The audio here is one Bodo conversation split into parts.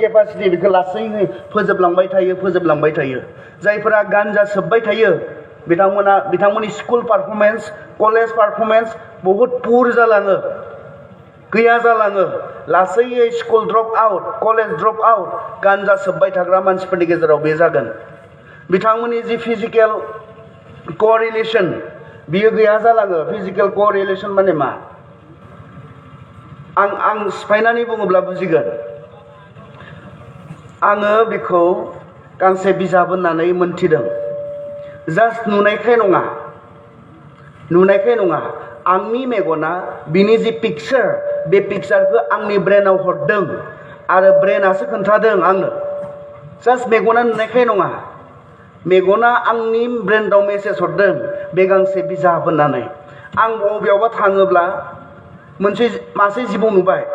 केपासिटि बेखौ लासैनो फोजोबलांबाय थायो जायफोरा गान्जा सोबबाय थायो बिथांमोननि स्कुल पारफरमेन्स कलेज पारफरमेन्स बहुत पुर जालाङो गैया जालाङो लासैयै school drop out college drop out गान्जा सोबबाय थाग्रा मानसिफोरनि गेजेराव बे जागोन बिथांमोननि जि फिजिकेल कोरिलेशन बियो गैया जालाङो फिजिकेल कोरिलेशन माने मा आं सिफायनानै बुङोब्ला बुजिगोन आङो बेखौ गांसे बिजाब होननानै मोनथिदों जास्ट नुनायखाय नङा आंनि मेगना बिनि जि पिक्चार बे पिक्चारखौ आंनि ब्रेनाव हरदों आरो ब्रेनासो खोन्थादों आंनो जास्ट मेगना नुनायखाय नङा मेगना आंनि ब्रेनाव मेसेज हरदों बे गांसे बिजाब होननानै आं बबेयावबा थाङोब्ला मासे जिबौ नुबाय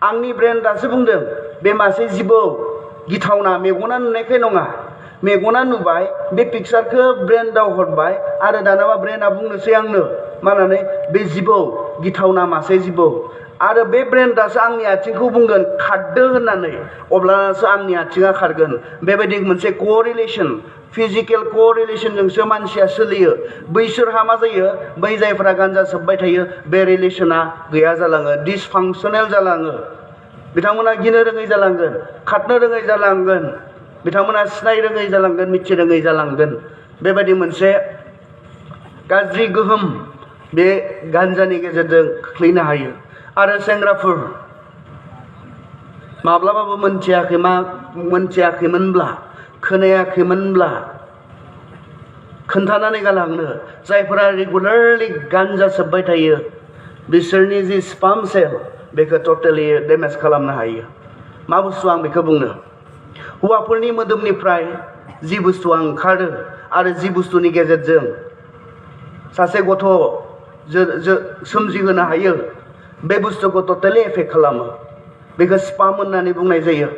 आंनि ब्रेन दासो बुंदों बे मासे जिबौ गिथावना मेगना नुनायखाय नङा मेगना नुबाय बे पिक्चारखौ ब्रेनाव हरबाय आरो दानाबा ब्रेना बुंनोसै आंनो मानानै बे जिबौ गिथावना मासे जिबौ आरो बे ब्रेन दासो आंनि आथिंखौ बुंगोन खारदो होननानै अब्लासो आंनि आथिङा खारगोन बेबायदि मोनसे कोरिलेशन फिजिकेल कोरिलेशनजोंसो मानसिया सोलियो बैसोरहा मा जायो बै जायफोरा गान्जा सोबबाय थायो बे रिलेशना गैया जालाङो डिसफांसनेल जालाङो बिथांमोना गिनो रोङै जालांगोन खारनो रोङै जालांगोन बिथांमोना सिनाय रोङै जालांगोन मिथि रोङै जालांगोन बेबायदि मोनसे गाज्रि गोहोम बे गान्जानि गेजेरजों खोख्लैनो हायो आरो सेंग्राफोर माब्लाबाबो मोनथियाखैमोनब्ला खोनायाखैमोनब्ला खोन्थानानै गालांनो जायफोरा रेगुलारलि गान्जा सोबबाय थायो बिसोरनि जि स्पाम सेल बेखौ टटेलि डेमेज खालामनो हायो मा बुस्थु आं बेखौ बुंनो हौवाफोरनि मोदोमनिफ्राय जि बुस्थुआ ओंखारो आरो जि बुस्थुनि गेजेरजों सासे गथ' सोमजिहोनो हायो बे बुस्थुखौ टटेलि एफेक्ट खालामो बेखौ स्पाम होननानै बुंनाय जायो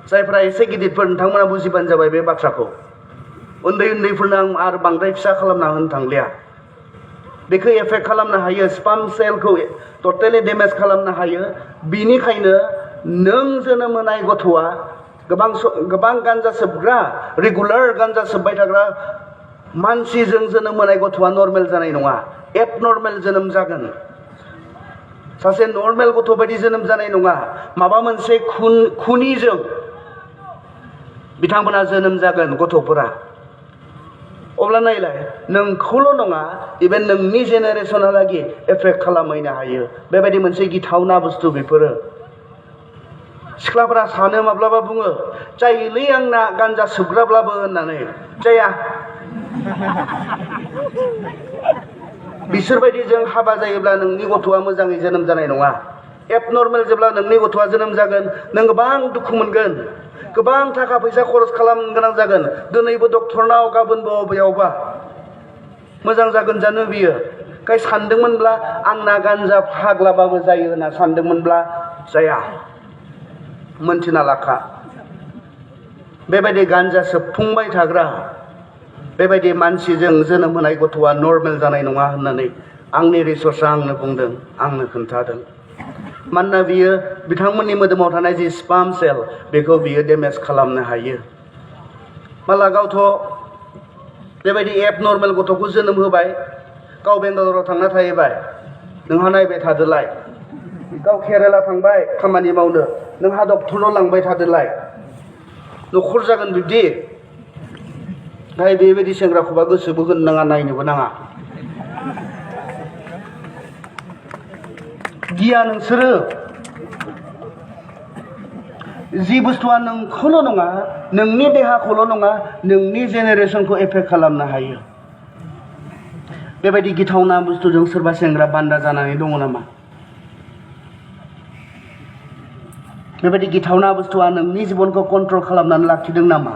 जायफ्रा एसे गिदिरफोर नोंथांमोना बुजिबानो जाबाय बे बाथ्राखौ उन्दैफोरनो आं आरो बांद्राय फिसा खालामना होनो थांलिया बेखौ एफेक्ट खालामनो हायो स्पाम सेलखौ टटेलि डेमेज खालामनो हायो बिनिखायनो नों जोनोम होनाय गथ'आ गोबां गान्जा सोबग्रा रेगुलार गान्जा सोबबाय थाग्रा मानसिजों जोनोम होनाय गथ'आ नर्मेल जानाय नङा एबनर्मेल जोनोम जागोन सासे नर्मेल गथ' बायदि जोनोम जानाय नङा माबा मोनसे खुनिजों बिथांमोना जोनोम जागोन गथ'फोरा अब्ला नायलाय नोंखौल' नङा इभेन नोंनि जेनेरेशनहालागि एफेक्ट खालामहैनो हायो बेबायदि मोनसे गिथावना बुस्थु बेफोरो सिख्लाफोरा सानो माब्लाबा बुङो जायोलै आंना गान्जा सोबग्राब्लाबो होननानै जाया बिसोरबायदि जों हाबा जायोब्ला नोंनि गथ'आ मोजाङै जोनोम जानाय नङा एबनर्मेल जेब्ला नोंनि गथ'आ जोनोम जागोन नों गोबां दुखु मोनगोन गोबां थाखा फैसा खरस खालामनो गोनां जागोन दिनैबो डक्टरनाव गाबोनबो बबेयावबा मोजां जागोन जानो बियो खाय सानदोंमोनब्ला आंना गान्जा फाग्लाबाबो जायो होनना सानदोंमोनब्ला जाया मोनथिना लाखा बेबायदि गान्जा सोबफुंबाय थाग्रा बेबायदि मानसिजों जोनोम होनाय गथ'आ नर्मेल जानाय नङा होननानै आंनि रिसर्चआ आंनो बुंदों आंनो खोन्थादों मानोना बियो बिथांमोननि मोदोमाव थानाय जि स्पाम सेल बेखौ बियो डेमेज खालामनो हायो माला गावथ' बेबायदि एबनर्मेल गथ'खौ जोनोम होबाय गाव बेंगालराव थांना थाहैबाय नोंहा नायबाय थादोलाय गाव केरेला थांबाय खामानि मावनो नोंहा डक्टरनाव लांबाय थादोलाय न'खर जागोन बिब्दि नाथाय बेबायदि सेंग्राखौबा गोसोबो होनो नाङा नायनोबो नाङा गिया नोंसोरो जि बुस्थुआ नोंखौल' नङा नोंनि देहाखौल' नङा नोंनि जेनेरेशनखौ एफेक्ट खालामनो हायो बेबायदि गिथावना बुस्थुजों सोरबा सेंग्रा बान्दा जानानै दङ नामा बेबायदि गिथावना बुस्थुआ नोंनि जिबनखौ कन्ट्रल खालामनानै लाखिदों नामा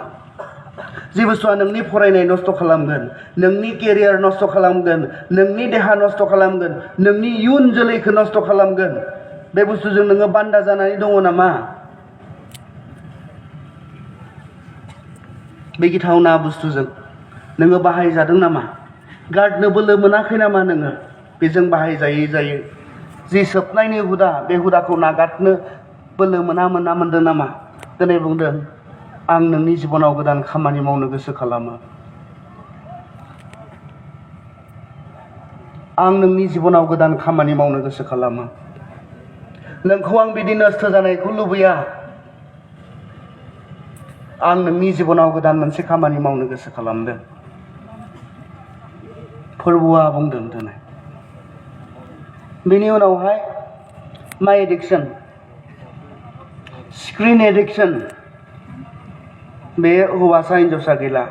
जि बुस्थुआ नोंनि फरायनाय नस्थ' खालामगोन नोंनि केरियार नस्थ' खालामगोन नोंनि देहा नस्थ' खालामगोन नोंनि इयुन जोलैखौ नस्थ' खालामगोन बे बुस्थुजों नोङो बान्दा जानानै दङ नामा बे गिथावना बुस्थुजों नोङो बाहायजादों नामा गारनो बोलो मोनाखै नामा नोङो बेजों बाहायजायै जायो जि सोबनायनि हुदा बे हुदाखौ नागारनो बोलो मोनदों नामा दिनै बुंदों आं नोंनि जिबनाव गोदान खामानि मावनो गोसो खालामो आं नोंनि जिबनाव गोदान खामानि मावनो गोसो खालामो नोंखौ आं बिदि नस्थ' जानायखौ लुबैया आं नोंनि जिबनाव गोदान मोनसे खामानि मावनो गोसो खालामदों फोरबुआ बुंदों दिनै बेनि उनावहाय माइ एडिक्शन स्क्रिन एडिक्शन बे हौवासा हिनजावसा गैला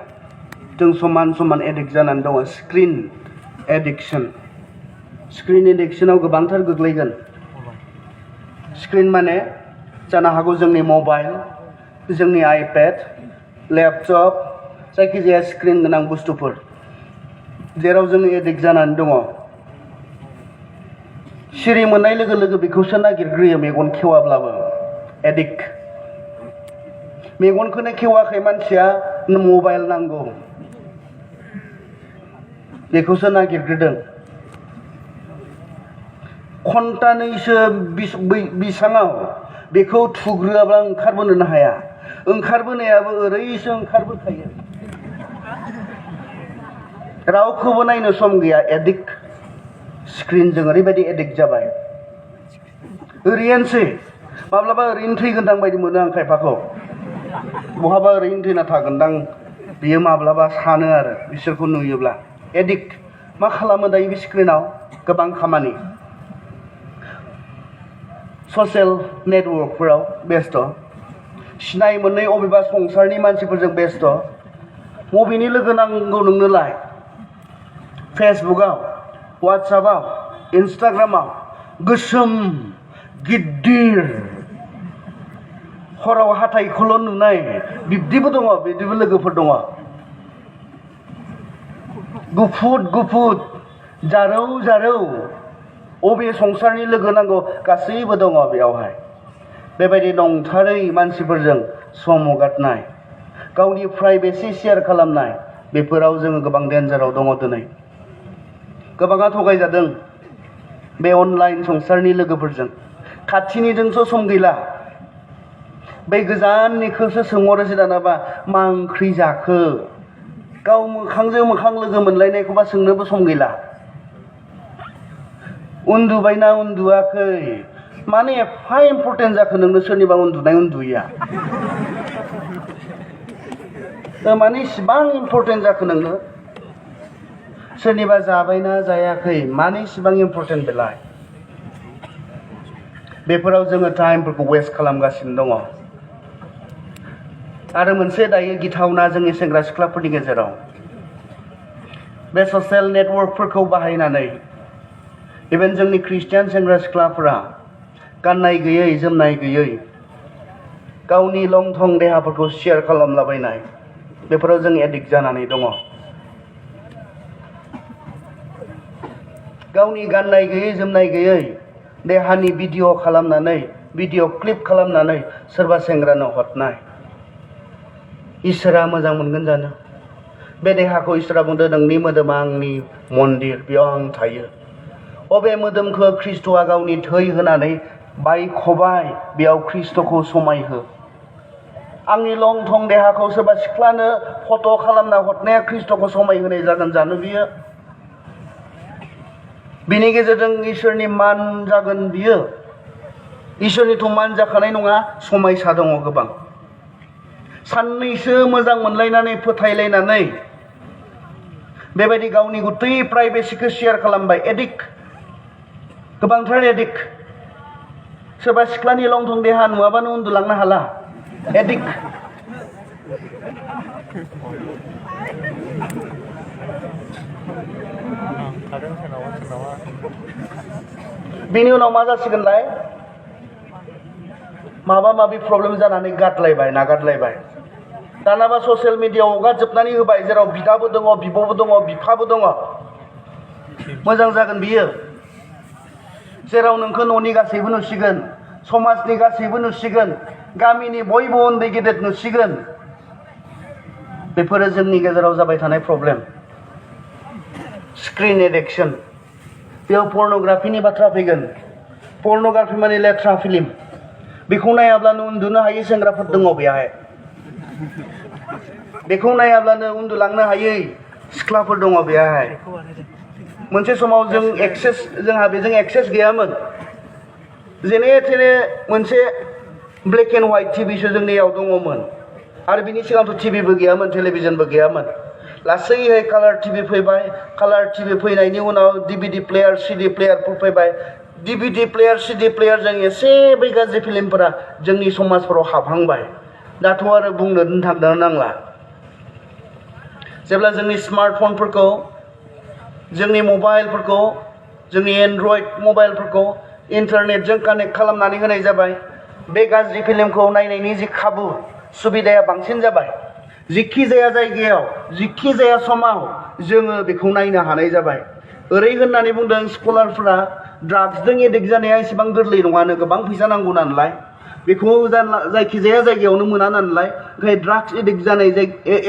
जों समान समान एडिक्ट जानानै दङ स्क्रिन एडिक्शनाव गोबांथार गोग्लैगोन स्क्रिन माने जानो हागौ जोंनि मबाइल जोंनि आइपेड लेपटप जायखिजाया स्क्रिन गोनां बुस्थुफोर जेराव जों एडिक्ट जानानै दङ सिरि मोननाय लोगो लोगो बेखौसो नागिरग्रोयो मेगन खेवाब्लाबो एडिक्ट मेगनखौनो खेवाखै मानसिया मबाइल नांगौ बेखौसो नागिरग्रोदों घन्टानैसो बिसाङाव बेखौ थुग्रोआब्ला ओंखारबोनोनो हाया ओंखारबोनायाबो ओरैसो ओंखारबोखायो रावखौबो नायनो सम गैया एडिक्ट स्क्रिनजों ओरैबायदि एडिक्ट जाबाय ओरैनोसै माब्लाबा ओरैनो थैगोनदां बायदि मोनो आं खायफाखौ बहाबा ओरैनो थैना थागोनदां बियो माब्लाबा सानो आरो बिसोरखौ नुयोब्ला एडिक्ट मा खालामो दायो बे स्क्रिनाव गोबां खामानि ससियेल नेटवर्कफोराव बेस्थ' सिनाय मोनै अबेबा संसारनि मानसिफोरजों बेस्थ' बबेनि लोगो नांगौ नोंनोलाय फेसबुकआव वाट्सएपआव इन्स्टाग्रामाव गोसोम गिदिर हराव हाथाइखौल' नुनाय बिब्दिबो दङ बिब्दिबो लोगोफोर दङ गुफुर जारौ अबे संसारनि लोगो नांगौ गासैबो दङ बेयावहाय बेबायदि नंथारै मानसिफोरजों सम हगारनाय गावनि प्राइभेसि शेयार खालामनाय बेफोराव जोङो गोबां डेन्जाराव दङ दिनै गोबाङा थगायजादों बे अनलाइन संसारनि लोगोफोरजों खाथिनिजोंसो सम गैला बे गोजाननिखौसो सोंहरोसो दानाबा मा ओंख्रि जाखो गाव मोखांजों मोखां लोगो मोनलायनायखौबा सोंनोबो सम गैला उन्दुबायना उन्दुआखै माने एफा इम्पर्टेन्ट जाखो नोंनो सोरनिबा उन्दुयैया माने इसिबां इम्पर्टेन्ट जाखो नोंनो सोरनिबा जाबायना जायाखै माने इसिबां इम्पर्टेन्ट बेलाय बेफोराव जोङो टाइमफोरखौ वेस्ट खालामगासिनो दङ आरो मोनसे दायो गिथावना जोंनि सेंग्रा सिख्लाफोरनि गेजेराव बे ससियेल नेटवर्कफोरखौ बाहायनानै इभेन जोंनि ख्रिस्टियान सेंग्रा सिख्लाफोरा गाननाय गैयै जोमनाय गैयै गावनि लं थं देहाफोरखौ शेयार खालामलाबायनाय बेफोराव जों एडिक्ट जानानै दङ गावनि गाननाय गैयै जोमनाय गैयै देहानि भिडिअ खालामनानै भिडिअ क्लिप खालामनानै सोरबा सेंग्रानो हरनाय इसोरा मोजां मोनगोन जानो बे देहाखौ इसोरा बुंदों नोंनि मोदोमा आंनि मन्दिर बेयाव आं थायो अबे मोदोमखौ ख्रिस्ट'आ गावनि थै होनानै बायख'बाय बेयाव ख्रिस्ट'खौ समायहो आंनि लं थं देहाखौ सोरबा सिख्लानो फट' खालामना हरनाया ख्रिस्ट'खौ समायहोनाय जागोन जानो बियो बिनि गेजेरजों इसोरनि मान जागोन बियो इसोरनिथ' मान जाखानाय नङा समायसा दङ गोबां साननैसो मोजां मोनलायनानै फोथायलायनानै बेबायदि गावनि गुतै प्राइभेसिखौ शेयार खालामबाय एडिक्ट गोबांथार एडिक्ट सोरबा सिख्लानि लं थं देहा नुवाबानो उन्दुलांनो हाला एडिक्ट बिनि उनाव मा जासिगोनलाय माबा माबि प्रब्लेम जानानै गारलायबाय नागारलायबाय दानाबा ससियेल मिडियाआव हगारजोबनानै होबाय जेराव बिदाबो दङ बिब'बो दङ बिफाबो दङ मोजां जागोन बियो जेराव नोंखौ न'नि गासैबो नुसिगोन समाजनि गासैबो नुसिगोन गामिनि बयबो उन्दै गेदेर नुसिगोन बेफोरो जोंनि गेजेराव जाबाय थानाय प्रब्लेम स्क्रिन एडिक्शन बेयाव पर्न'ग्राफिनि बाथ्रा फैगोन पर्न'ग्राफि माने लेथ्रा फिल्म बेखौ नायाब्लानो उन्दुनो हायै सेंग्राफोर दङ बेहाय बेखौ नायाब्लानो उन्दुलांनो हायै सिख्लाफोर दङ बेहाय मोनसे समाव जोंहा बेजों एक्सेस गैयामोन जेने थेने मोनसे ब्लेक एन्ड व्हाइट टिभिसो जोंनियाव दङमोन आरो बिनि सिगांथ' टिभिबो गैयामोन टेलिभिजनबो गैयामोन लासैहाय कालार टिभि फैबाय कालार टिभि फैनायनि उनाव डिभिडि प्लेयार सिडि प्लेयारफोर फैबाय डिभिडि प्लेयार सिडि प्लेयारजों एसे बै गाज्रि फिल्मफोरा जोंनि समाजफोराव हाबहांबाय दाथ' आरो बुंनो थांनो नांला जेब्ला जोंनि स्मार्टफनफोरखौ जोंनि मबाइलफोरखौ जोंनि एन्ड्रइड मबाइलफोरखौ इन्टारनेटजों कानेक्ट खालामनानै होनाय जाबाय बे गाज्रि फिल्मखौ नायनायनि जि खाबु सुबिदाया बांसिन जाबाय जिखि जाया जायगायाव जिखि जाया समाव जोङो बेखौ नायनो हानाय जाबाय ओरै होननानै बुंदों स्कलारफोरा ड्राग्सजों एडिक्ट जानाया एसेबां गोरलै नङानो गोबां फैसा नांगौ नालाय बेखौ जायखिजाया जायगायावनो मोना नालाय ओंखायनो ड्राग्स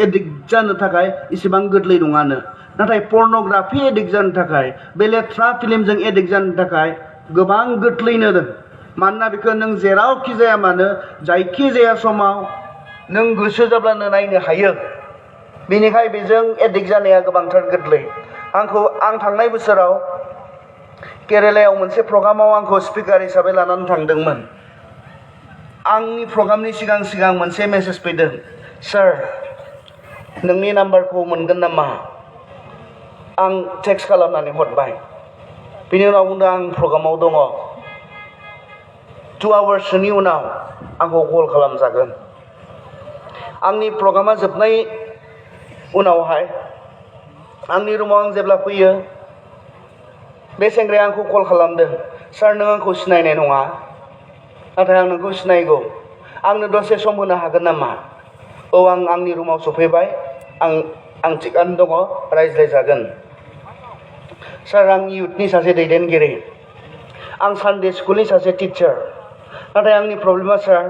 एडिक्ट जानो थाखाय एसेबां गोरलै नङानो नाथाय पर्न'ग्राफि एडिक्ट जानो थाखाय बे लेथ्रा फिल्मजों एडिक्ट जानो थाखाय गोबां गोरलैनो मानोना बेखौ नों जेरावखि जाया मानो जायखि जाया समाव नों गोसो जाब्लानो नायनो हायो बेनिखाय बेजों एडिक्ट जानाया गोबांथार गोरलै आं थांनाय बोसोराव केरेलायाव मोनसे प्रग्रामाव आंखौ स्पिकार हिसाबै लानानै थांदोंमोन आंनि प्रग्रामनि सिगां मोनसे मेसेज फैदों सार नोंनि नाम्बारखौ मोनगोन नामा आं टेक्स्ट खालामनानै हरबाय बिनि उनाव बुंदों आं प्रग्रामाव दङ 2 आवार्ससोनि उनाव आंखौ कल खालामजागोन आंनि प्रग्रामा जोबनाय उनावहाय आंनि रुमाव आं जेब्ला फैयो बे सेंग्राया आंखौ कल खालामदों सार नों आंखौ सिनायनाय नङा नाथाय आं नोंखौ सिनायगौ आंनो दसे सम होनो हागोन नामा औ आं आंनि रुमाव सफैबाय आं थिगानो दङ रायज्लायजागोन सार आं इउथनि सासे दैदेनगिरि आं सानडे स्कुलनि सासे टिचार नाथाय आंनि प्रब्लेमा सार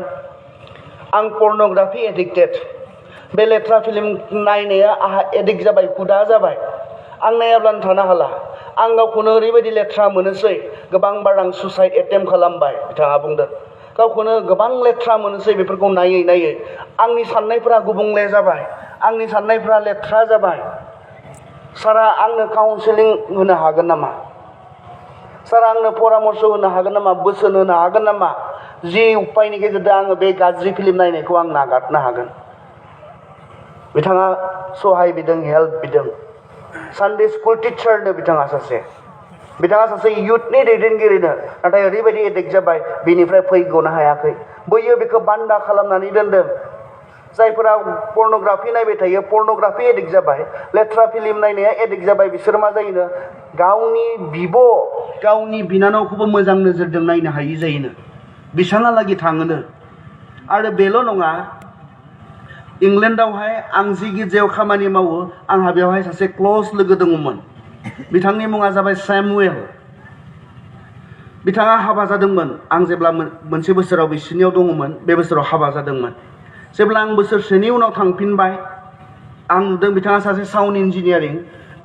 आं पर्न'ग्राफि एडिक्टेड बे लेथ्रा फिल्म नायनाया आंहा एडिक्ट जाबाय हुदा जाबाय आं नायाब्लानो थानो हाला आं गावखौनो ओरैबायदि लेथ्रा मोनोसै गोबां बार आं सुसाइड एटेम्प्ट खालामबाय बिथाङा बुंदों गावखौनो गोबां लेथ्रा मोनोसै बेफोरखौ नायै आंनि साननायफोरा गुबुंले जाबाय आंनि साननायफोरा लेथ्रा जाबाय सारा आंनो काउन्सेलिं होनो हागोन नामा सारा आंनो परामर्श होनो हागोन नामा बोसोन होनो हागोन नामा जि उपायनि गेजेरजों आङो बे गाज्रि फिल्म नायनायखौ आं नागारनो हागोन बिथाङा सहाय बिदों हेल्प बिदों सानडे स्कुल टिचारनो बिथाङा सासे इयुथनि दैदेनगिरिनो नाथाय ओरैबायदि एडिक्ट जाबाय बिनिफ्राय फैग'नो हायाखै बैयो बेखौ बान्दा खालामनानै दोनदों जायफोरा पर्न'ग्राफि नायबाय थायो पर्न'ग्राफि एडिक्ट जाबाय लेथ्रा फिल्म नायनाया एडिक्ट जाबाय बिसोर मा जायोनो गावनि बिनानावखौबो मोजां नोजोरजों नायनो हायि जायोनो बिसांहालागै थाङोनो आरो बेल' नङा इंलेन्डआवहाय आं जि गिर्जायाव खामानि मावो आंहा बेवहाय सासे क्ल'ज लोगो दङमोन बिथांनि मुङा जाबाय सैमुएल बिथाङा हाबा जादोंमोन आं जेब्ला मोनसे बोसोराव बिसिनियाव दङमोन बे बोसोराव हाबा जादोंमोन जेब्ला आं बोसोरसेनि उनाव थांफिनबाय आं नुदों बिथाङा सासे साउन्ड इन्जिनियारिं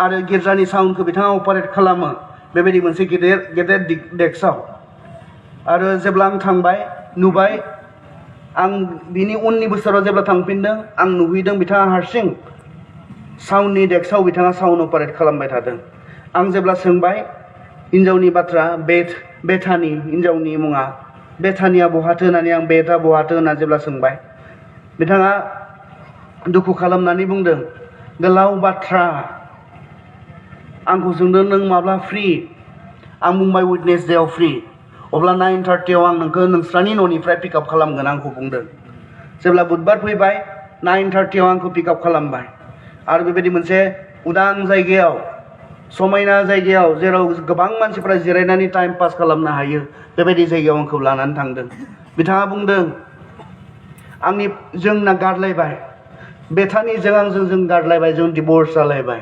आरो गिर्जानि साउन्डखौ बिथाङा अपारेट खालामो बेबायदि मोनसे गेदेर डेस्कआव आरो जेब्ला आं थांबाय नुबाय आं बिनि उननि बोसोराव जेब्ला थांफिनदों आं नुहैदों बिथाङा हारसिं साउन्डनि डेस्कआव बिथाङा साउन्ड अपारेट खालामबाय थादों आं जेब्ला सोंबाय हिन्जावनि बाथ्रा बेथानि हिन्जावनि मुङा बेथानिया बहाथो होननानै आं बेथा बहाथो होनना जेब्ला सोंबाय बिथाङा दुखु खालामनानै बुंदों गोलाव बाथ्रा आंखौ सोंदों नों माब्ला फ्रि आं बुंबाय वेडनेसडेआव फ्रि अब्ला 9:30 आं नोंखौ नोंस्रानि न'निफ्राय पिकआप खालामगोन आंखौ बुंदों जेब्ला बुधबार फैबाय 9:30 आंखौ पिकआप खालामबाय आरो बेबायदि मोनसे उदां जायगायाव समायना जायगायाव जेराव गोबां मानसिफ्रा जिरायनानै टाइम पास खालामनो हायो बेबायदि जायगायाव आंखौ लानानै थांदों बिथाङा बुंदों जोंना गारलायबाय बेथानिजों आंजों जों गारलायबाय जों डिभर्स जालायबाय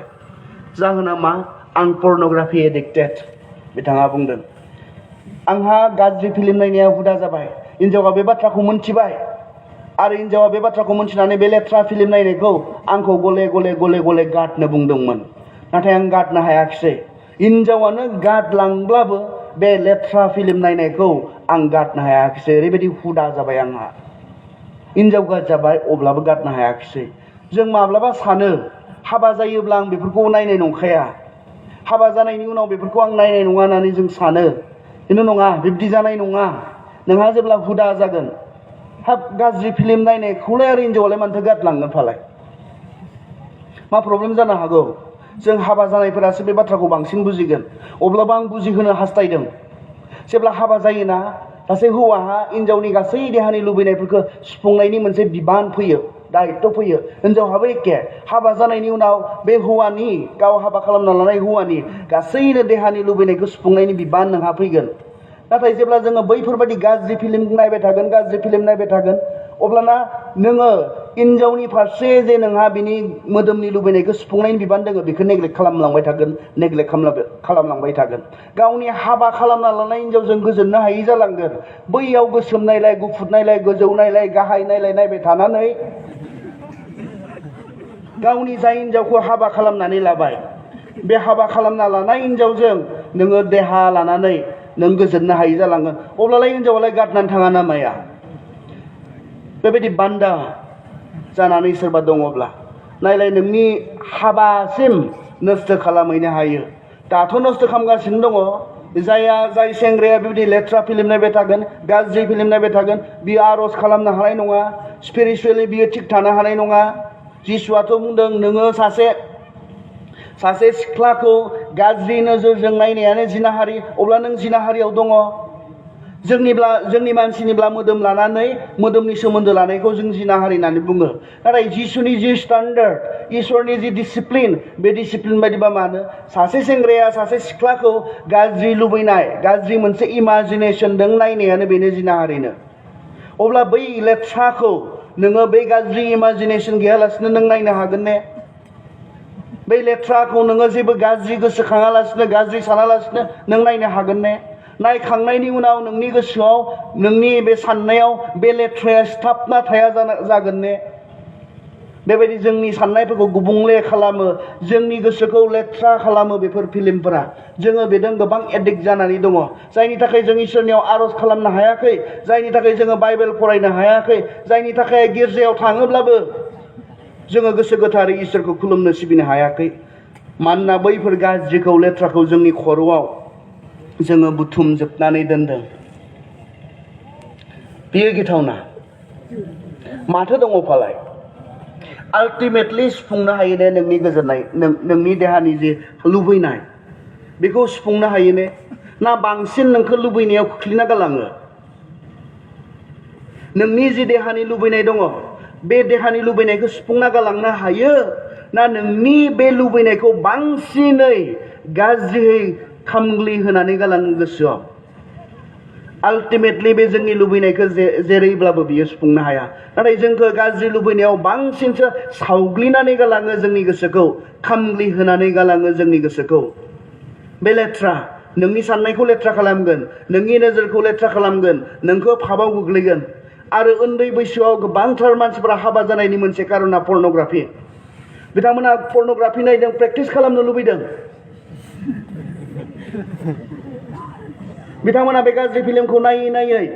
जाहोना मा आं पर्न'ग्राफि एडिक्टेड बिथाङा बुंदों आंहा गाज्रि फिल्म नायनाया हुदा जाबाय हिन्जावा बे बाथ्राखौ मोनथिबाय आरो हिन्जावा बे बाथ्राखौ मोनथिनानै बे लेथ्रा फिल्म नायनायखौ आंखौ गले गले गारनो बुंदोंमोन नाथाय आं गारनो हायाखिसै हिन्जावानो गारलांब्लाबो बे लेथ्रा फिल्म नायनायखौ आं गारनो हायाखिसै ओरैबायदि हुदा जाबाय आंहा हिनजाव जाबाय अब्लाबो गारनो हायाखिसै जों माब्लाबा सानो हाबा जायोब्ला आं बेफोरखौ नायनाय नंखाया हाबा जानायनि उनाव बेफोरखौ आं नायनाय नङा होननानै जों सानो खिन्थु नङा बिब्दि जानाय नङा नोंहा जेब्ला हुदा जागोन हाब गाज्रि फिल्म नायनायखौलाय आरो हिनजावालाय मानोथो गारलांगोन फालाय मा प्रब्लेम जानो हागौ जों हाबा जानायफोरासो बे बाथ्राखौ बांसिन बुजिगोन अब्लाबो आं बुजिहोनो हास्थायदों जेब्ला हाबा जायोना सासे हौवाहा हिनजावनि गासै देहानि लुबैनायफोरखौ सुफुंनायनि मोनसे बिबान फैयो दायित्व फैयो हिनजावहाबो एखे हाबा जानायनि उनाव बे हौवानि गाव हाबा खालामना लानाय हौवानि गासैनो देहानि लुबैनायखौ सुफुंनायनि बिबान नोंहा फैगोन नाथाय जेब्ला जोङो बैफोरबायदि गाज्रि फिल्म नायबाय थागोन अब्लाना नोङो हिनजावनि फारसे जे नोंहा बिनि मोदोमनि लुबैनायखौ सुफुंनायनि बिबान दङ बेखौ नेग्लेक्ट खालामलांबाय थागोन गावनि हाबा खालामना लानाय हिनजावजों गोजोननो हायि जालांगोन बैयाव गोसोम नायलाय गुफुर नायलाय गोजौ नायलाय गाहाय नायबाय थानानै गावनि जाय हिनजावखौ हाबा खालामनानै लाबाय बे हाबा खालामना लानाय हिनजावजों नोङो देहा लानानै नों गोजोननो हायि जालांगोन अब्लालाय हिनजावालाय गारनानै थाङा ना माया बेबायदि बान्दा जानानै सोरबा दङब्ला नायलाय नोंनि हाबासिम नस्थ' खालामहैनो हायो दाथ' नस्थ' खालामगासिनो दङ जाय सेंग्राया बेबायदि लेथ्रा फिल्म नायबाय थागोन गाज्रि फिल्म नायबाय थागोन बियो आर'ज खालामनो हानाय नङा स्पिरिचुवेलि बियो थिग थानो हानाय नङा जिसुआथ' बुंदों नोङो सासे सिख्लाखौ गाज्रि नोजोरजों नायनायानो जिनाहारि अब्ला नों जिनाहारियाव दङ जोंनि मानसिनिब्ला मोदोम लानानै मोदोमनि सोमोन्दो लानायखौ जों जिनाहारि होननानै बुङो नाथाय जिसुनि जि स्टान्डार्ड इसोरनि जि डिसिप्लिन बे डिसिप्लिन बायदिबा मानो सासे सेंग्राया सासे सिख्लाखौ गाज्रि लुबैनाय गाज्रि मोनसे इमाजिनेसनजों नायनायानो बेनो जिनाहारिनो अब्ला बै लेथ्राखौ नोङो बै गाज्रि इमाजिनेसन गैयालासिनो नों नायनो हागोन ने बै लेथ्राखौ नोङो जेबो गाज्रि गोसोखाङालासिनो गाज्रि सानालासिनो नों नायनो हागोन ने नायखांनायनि उनाव नोंनि गोसोआव नोंनि बे साननायाव बे लेथ्राया सिथाबना थाया जागोन ने बेबायदि जोंनि साननायफोरखौ गुबुंले खालामो जोंनि गोसोखौ लेथ्रा खालामो बेफोर फिल्मफोरा जोङो बेजों गोबां एडिक्ट जानानै दङ जायनि थाखाय जों इसोरनियाव आर'ज खालामनो हायाखै जायनि थाखाय जोङो बाइबेल फरायनो हायाखै जायनि थाखाय गिर्जायाव थाङोब्लाबो जोङो गोसो गोथारै इसोरखौ खुलुमनो सिबिनो हायाखै मानोना बैफोर गाज्रिखौ लेथ्राखौ जोंनि खर'आव जोङो बुथुमजोबनानै दोनदों बेयो गिथावना माथो दङ फालाय आल्टिमेटलि सुफुंनो हायो ने नोंनि गोजोननाय नोंनि देहानि जे लुबैनाय बेखौ सुफुंनो हायो ने ना बांसिन नोंखौ लुबैनायाव खोख्लैना गालाङो नोंनि जि देहानि लुबैनाय दङ बे देहानि लुबैनायखौ सुफुंना गालांनो हायो ना नोंनि बे लुबैनायखौ बांसिनै गाज्रियै खामग्लि होनानै गालाङो गोसोआव आल्टिमेटलि बे जोंनि लुबैनायखौ जेरैब्लाबो बियो सुफुंनो हाया नाथाय जोंखौ गाज्रि लुबैनायाव बांसिनसो सावग्लिनानै गालाङो जोंनि गोसोखौ खामग्लि होनानै गालाङो जोंनि गोसोखौ बे लेथ्रा नोंनि साननायखौ लेथ्रा खालामगोन नोंनि नोजोरखौ लेथ्रा खालामगोन नोंखौ फाबाव गोग्लैगोन आरो उन्दै बैसोआव गोबांथार मानसिफोरा हाबा जानायनि मोनसे कारना पर्न'ग्राफि बिथांमोना पर्न'ग्राफि नायदों प्रेक्टिस खालामनो लुबैदों बिथांमोना बे गाज्रि फिल्मखौ नायै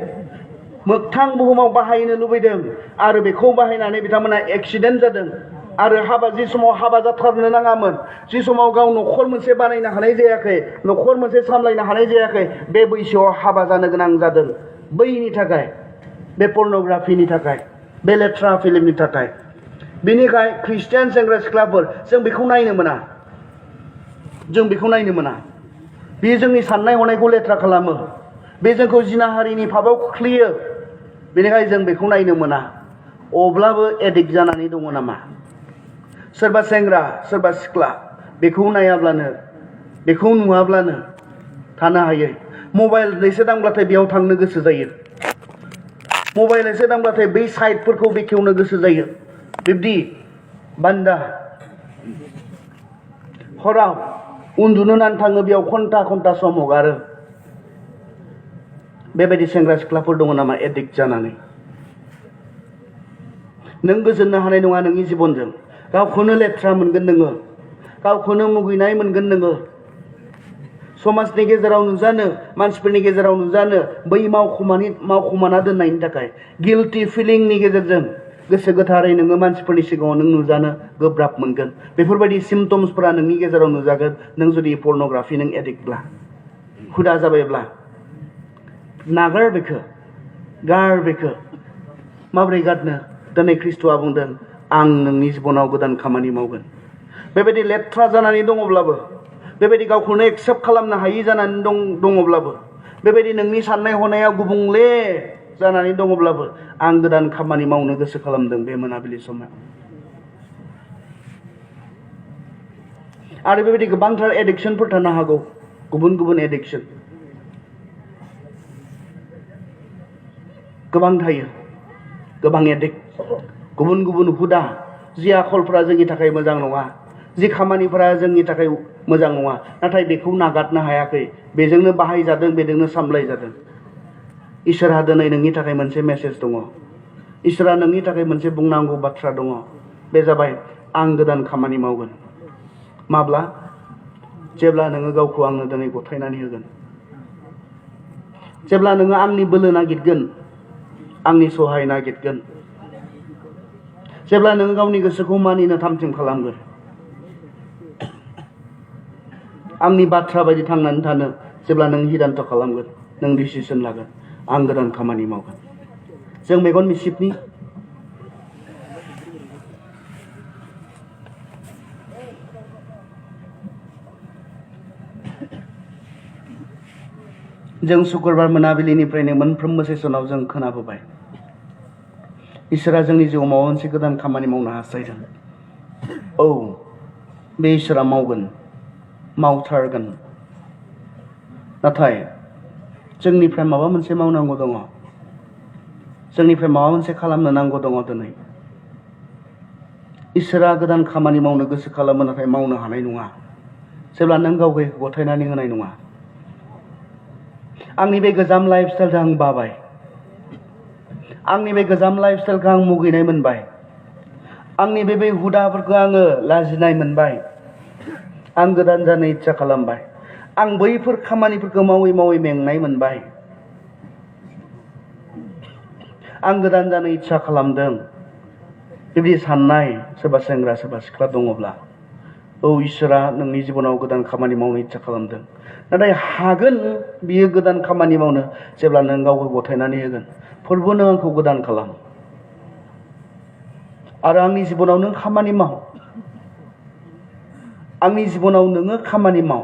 मोगथां बुहुमाव बाहायनो लुबैदों आरो बेखौ बाहायनानै बिथांमोना एक्सिडेन्ट जादों आरो जि समाव हाबा जाथारनो नाङामोन जि समाव गाव न'खर मोनसे बानायनो हानाय जायाखै न'खर मोनसे सामलायनो हानाय जायाखै बे बैसोआव हाबा जानो गोनां जादों बैनि थाखाय बे पर्न'ग्राफिनि थाखाय बे लेथ्रा फिल्मनि थाखाय बेनिखाय ख्रिस्टियान सेंग्रा सिख्लाफोर जों बेखौ नायनो मोना बे जोंनि साननाय हनायखौ लेथ्रा खालामो बे जोंखौ जिनाहारिनि फाबाव खोख्लैयो बेनिखायनो जों बेखौ नायनो मोना अब्लाबो एडिक्ट जानानै दङ नामा सोरबा सेंग्रा सोरबा सिख्ला बेखौ नायाब्लानो बेखौ नुवाब्लानो थानो हायै मबाइल एसे दांब्लाथाय बेयाव थांनो गोसो जायो मबाइल एसे दांब्लाथाय बै साइटफोरखौ बेखेवनो गोसो जायो बिब्दि बान्दा हराव उन्दुनो नान थाङो बेयाव घन्टा सम हगारो बेबायदि सेंग्रा सिख्लाफोर दङ नामा एडिक्ट जानानै नों गोजोननो हानाय नङा नोंनि जिबनजों गावखौनो लेथ्रा मोनगोन नोङो गावखौनो मुगैनाय मोनगोन नोङो समाजनि गेजेराव नुजानो मानसिफोरनि गेजेराव नुजानो बै मावखुमाना दोननायनि थाखाय गिल्टी फिलिंनि गेजेरजों गोसो गोथारै नोङो मानसिफोरनि सिगाङाव नों नुजानो गोब्राब मोनगोन बेफोरबायदि सिम्पटम्सफोरा नोंनि गेजेराव नुजागोन नों जुदि पर्नोग्राफि नों एडिक्टब्ला हुदा जाबायब्ला नागार बेखौ गार बेखौ माबोरै गारनो दिनै ख्रिस्ट'आ बुंदों आं नोंनि जिबनाव गोदान खामानि मावगोन बेबायदि लेथ्रा जानानै दङब्लाबो बेबायदि गावखौनो एक्सेप्ट खालामनो हायि जानानै दङब्लाबो बेबायदि नोंनि साननाय हनाया गुबुंले जानानै दङब्लाबो आं गोदान खामानि मावनो गोसो खालामदों बे मोनाबिलि समाव आरो बेबायदि गोबांथार एडिक्सनफोर थानो हागौ गुबुन गुबुन एडिक्सन गोबां थायो गोबां एडिक्ट गुबुन गुबुन हुदा जि आखलफोरा जोंनि थाखाय मोजां नङा जि खामानिफोरा जोंनि थाखाय मोजां नङा नाथाय बेखौ नागारनो हायाखै बेजोंनो बाहायजादों बेजोंनो सामलायजादों इसोरहा दिनै नोंनि थाखाय मोनसे मेसेज दङ इसोरहा नोंनि थाखाय मोनसे बुंनांगौ बाथ्रा दङ बे जाबाय आं गोदान खामानि मावगोन माब्ला जेब्ला नोङो गावखौ आंनो दिनै गथायनानै होगोन जेब्ला नोङो आंनि बोलो नागिरगोन आंनि सहाय नागिरगोन जेब्ला नोङो गावनि गोसोखौ मानिनो थामथिम खालामगोन आंनि बाथ्रा बायदि थांनानै थानो जेब्ला नों हिदान्त खालामगोन नों डिसिसन लागोन आं गोदान खामानि मावगोन जों मेगन मिसिबनि जों शुक्रबार मोनाबिलिनिफ्रायनो मोनफ्रोमबो सेसनाव जों खोनाबोबाय इसोरा जोंनि जिउआव माबा मोनसे गोदान खामानि मावनो हास्थायदों औ बे इसोरा मावगोन मावथारगोन नाथाय जोंनिफ्राय माबा मोनसे मावनांगौ दङ जोंनिफ्राय माबा मोनसे खालामनो नांगौ दङ दिनै इसोरा गोदान खामानि मावनो गोसो खालामो नाथाय मावनो हानाय नङा जेब्ला नों गावखौ गथायनानै होनाय नङा आंनि बे गोजाम लाइफ स्टाइलखौ आं बाबाय आंनि बे गोजाम लाइफ स्टाइलखौ आं मुगैनाय मोनबाय आंनि बे हुदाफोरखौ आङो लाजिनाय मोनबाय आं गोदान जानो इच्छा खालामबाय आं बैफोर खामानिफोरखौ मावै मावै मेंनाय मोनबाय आं गोदान जानो इच्छा खालामदों बेबायदि साननाय सोरबा सेंग्रा सोरबा सिख्ला दङब्ला औ इसोरा नोंनि जिबनाव गोदान खामानि मावनो इच्छा खालामदों नाथाय हागोन बियो गोदान खामानि मावनो जेब्ला नों गावखौ गथायनानै होगोन फोरबो नों आंखौ गोदान खालाम आरो आंनि जिबनाव नों खामानि माव आंनि जिबनाव नोङो खामानि माव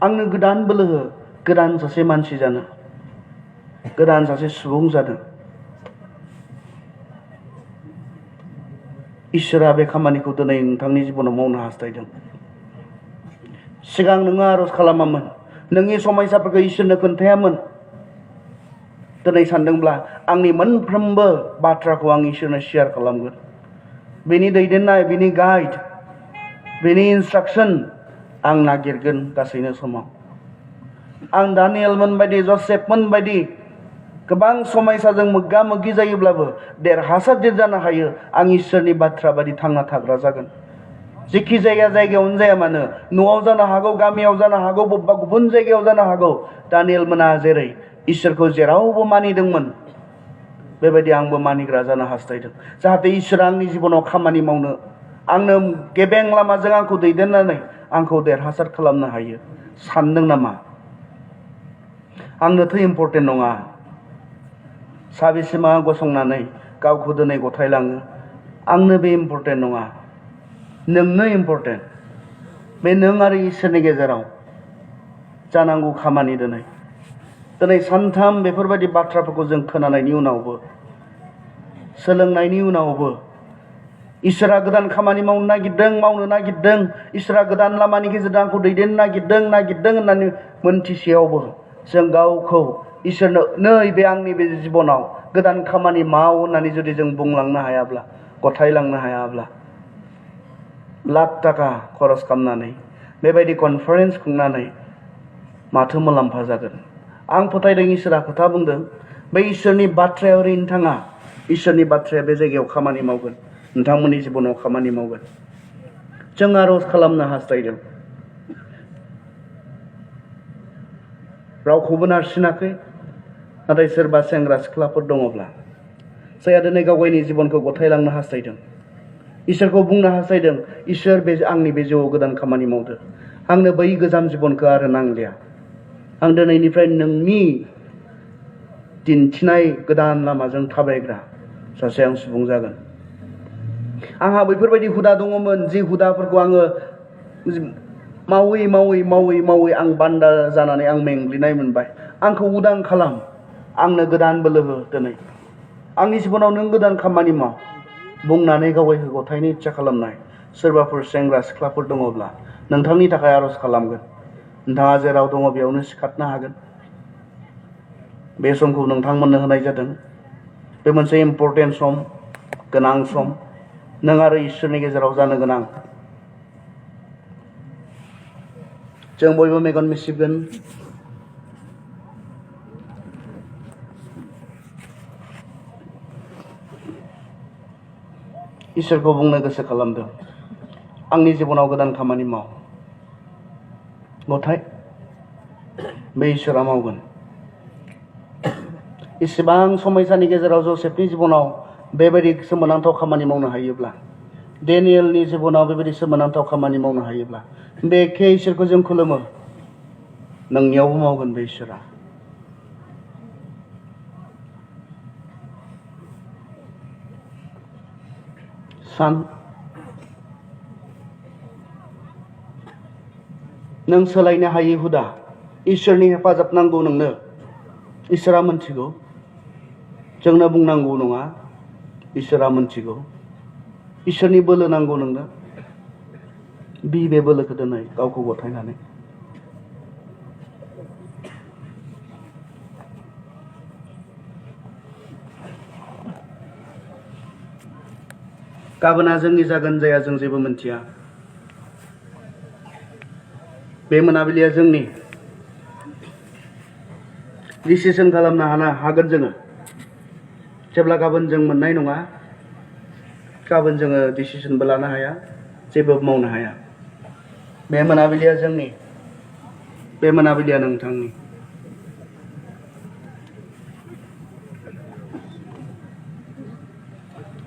आंनो गोदान बोलो हो गोदान सासे मानसि जानो गोदान सासे सुबुं जानो इसोरा बे खामानिखौ दिनै नोंथांनि जिबनाव मावनो हास्थायदों सिगां नोङो आरज खालामामोन नोंनि समयसाफोरखौ इसोरनो खोन्थायामोन दिनै सानदोंब्ला आंनि मोनफ्रोमबो बाथ्राखौ आं इसोरनो शेयार खालामगोन बेनि दैदेननाय बेनि गाइड बेनि इन्सट्राक्सन आं नागिरगोन गासैनो समाव आं दानियेलमोन बायदि जसेफमोन बायदि गोबां समयसाजों मोगा मोगि जायोब्लाबो देरहासार जानो हायो आं इसोरनि बाथ्रा बायदि थांना थाग्रा जागोन जेखि जायगायावनो जाया मानो न'आव जानो हागौ गामियाव जानो हागौ बबेबा गुबुन जायगायाव जानो हागौ दानियेलमोना जेरै इसोरखौ जेरावबो मानिदोंमोन बेबायदि आंबो मानिग्रा जानो हास्थायदों जाहाथे इसोरा आंनि जिबनाव खामानि मावनो आंनो गेबें लामाजों आंखौ दैदेननानै आंखौ देरहासार खालामनो हायो सानदों नामा आंनोथ' इम्पर्टेन्ट नङा साबेसेमा गसंनानै गावखौ दिनै गथायलाङो आंनो बे इम्पर्टेन्ट नङा नोंनो इम्पर्टेन्ट बे नों आरो इसोरनि गेजेराव जानांगौ खामानि दिनै सानथाम बेफोरबायदि बाथ्राफोरखौ जों खोनानायनि उनावबो सोलोंनायनि उनावबो इसोरा गोदान खामानि मावनो नागिरदों इसोरा गोदान लामानि गेजेरजों आंखौ दैदेननो नागिरदों होननानै मोनथिसेयावबो जों गावखौ इसोरनो नै बे आंनि बे जिबनाव गोदान खामानि माव होननानै जुदि जों बुंलांनो हायाब्ला गथायलांनो हायाब्ला लाख थाखा खरस खालामनानै बेबायदि कनफारेन्स खुंनानै माथो मुलाम्फा जागोन आं फोथायदों इसोरा खोथा बुंदों बे इसोरनि बाथ्राया ओरैनो थाङा इसोरनि बाथ्राया बे जायगायाव खामानि मावगोन नोंथांमोननि जिबनाव खामानि मावगोन जों आरज खालामनो हास्थायदों रावखौबो नारसिनाखै नाथाय सोरबा सेंग्रा सिख्लाफोर दङब्ला जायहा दिनै गाव गावनि जिबनखौ गथायलांनो हास्थायदों इसोरखौ बुंनो हास्थायदों इसोर बे आंनि बे जिउआव गोदान खामानि मावदो आंनो बै गोजाम जिबनखौ आरो नांलिया आं दिनैनिफ्राय नोंनि दिन्थिनाय गोदान लामाजों थाबायग्रा सासे आं सुबुं जागोन आंहा बैफोरबायदि हुदा दङमोन जि हुदाफोरखौ आङो मावै मावै मावै मावै आं बान्दा जानानै आं मेंग्लिनाय मोनबाय आंखौ उदां खालाम आंनो गोदान बोलो हो दिनै आंनि जिबनाव नों गोदान खामानि माव बुंनानै गावगायखौ गथायनो इच्ছা खालामनाय सोरबाफोर सेंग्रा सिख्लाफोर दङब्ला नोंथांनि थाखाय आरज खालामगोन नोंथाङा जेराव दङ बेयावनो सिखारनो हागोन बे समखौ नोंथांमोननो होनाय जादों बे मोनसे इम्पर्टेन्ट सम गोनां सम नों आरो इसोरनि गेजेराव जानो गोनां जों बयबो मेगन मिसिगोन इसोरखौ बुंनो गोसो खालामदों आंनि जिबनाव गोदान खामानि माव गथाय बे इसोरा मावगोन इसेबां समयसानि गेजेराव जसेफनि जिबनाव बेबायदि सोमोनांथाव खामानि मावनो हायोब्ला डेनियेलनि जिबनाव बेबायदि सोमोनांथाव खामानि मावनो हायोब्ला बे एखे इसोरखौ जों खुलुमो नोंनियावबो मावगोन बे इसोरा सान नों सोलायनो हायै हुदा इसोरनि हेफाजाब नांगौ नोंनो इसोरा मोनथिगौ जोंनो बुंनांगौ नङा इसोरा मोनथिगौ इसोरनि बोलो नांगौ नोंनो बे बोलोखौ दिनै गावखौ गथायनानै गाबोना जोंनि जागोन जाया जों जेबो मोनथिया बे मोनाबिलिया जोंनि डिसिसन खालामनो हागोन जोङो जेब्ला गाबोन जों मोननाय नङा गाबोन जोङो डिसिसनबो लानो हाया जेबो मावनो हाया बे मोनाबिलिया जोंनि बे मोनाबिलिया नोंथांनि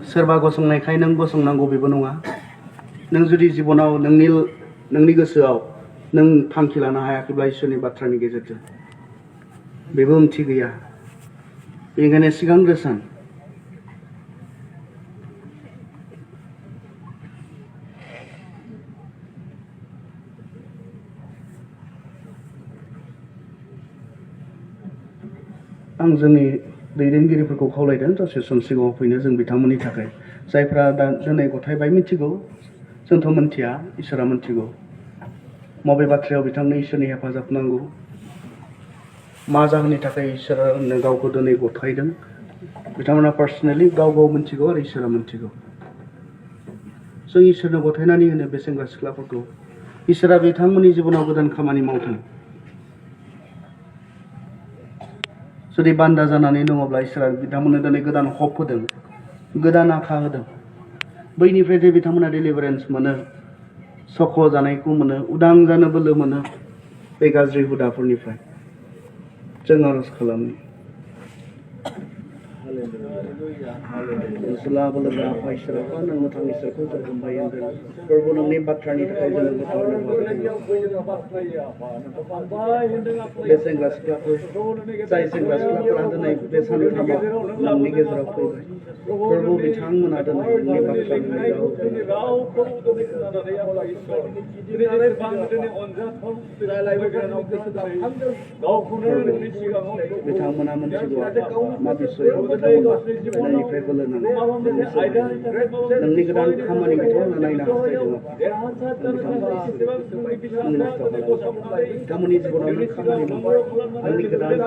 सोरबा गसंनायखाय नों गसंनांगौ बेबो नङा नों जुदि जिबनाव नोंनि गोसोआव नों थांखि लानो हायाखैब्ला इसोरनि बाथ्रानि गेजेरजों बेबो ओंथि गैया बेनिखायनो सिगांग्रो सान आं जोंनि दैदेनगिरिफोरखौ खावलायदों दसे सम सिगाङाव फैनो जों बिथांमोननि थाखाय जायफ्रा दा दिनै गथायबाय मिथिगौ जोंथ' मोनथिया इसोरा मोनथिगौ मबे बाथ्रायाव बिथांनो इसोरनि हेफाजाब नांगौ मा जाहोननि थाखाय इसोरनो गावखौ दिनै गथायदों बिथांमोना पार्सनेलि गाव मोनथिगौ आरो इसोरा मोनथिगौ जों इसोरनो गथायनानै होनो बे सेंग्रा सिख्लाफोरखौ इसोरा बिथांमोननि जिबनाव गोदान खामानि मावथों जुदि बान्दा जानानै दङब्ला इसोरा बिथांमोननो दिनै गोदान हप होदों गोदान आखा होदों बैनिफ्राय जे बिथांमोना डेलिभारेन्स मोनो सख' जानायखौ मोनो उदां जानो बोलो मोनो बे गाज्रि हुदाफोरनिफ्राय जों आरज खालामो प्रभु नोंनि बाथ्रानि थाखाय जोङो बे सेंग्रा सिख्लाफोर जाय सेंग्रा सिख्लाफोरा दिनै बे सानथामाव नोंनि गेजेराव फैबाय प्रभु बिथांमोना दिनै नोंनि बाथ्रानि बिथांमोना मोनथिगौ मा बिसयाव नोंनिफ्राय बोलो नांगौ नोंनि गोदान खामानि बिथांमोना नायनो हास्थायदों बिथांमोननि जिबनाव नों खामानि माव नोंनि गोदान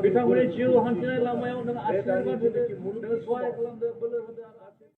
बिथांमोननि जिउ हान्थिनाय लामायाव नों आशीर्बाद होदो नों सहाय खालामदो बोलो होदो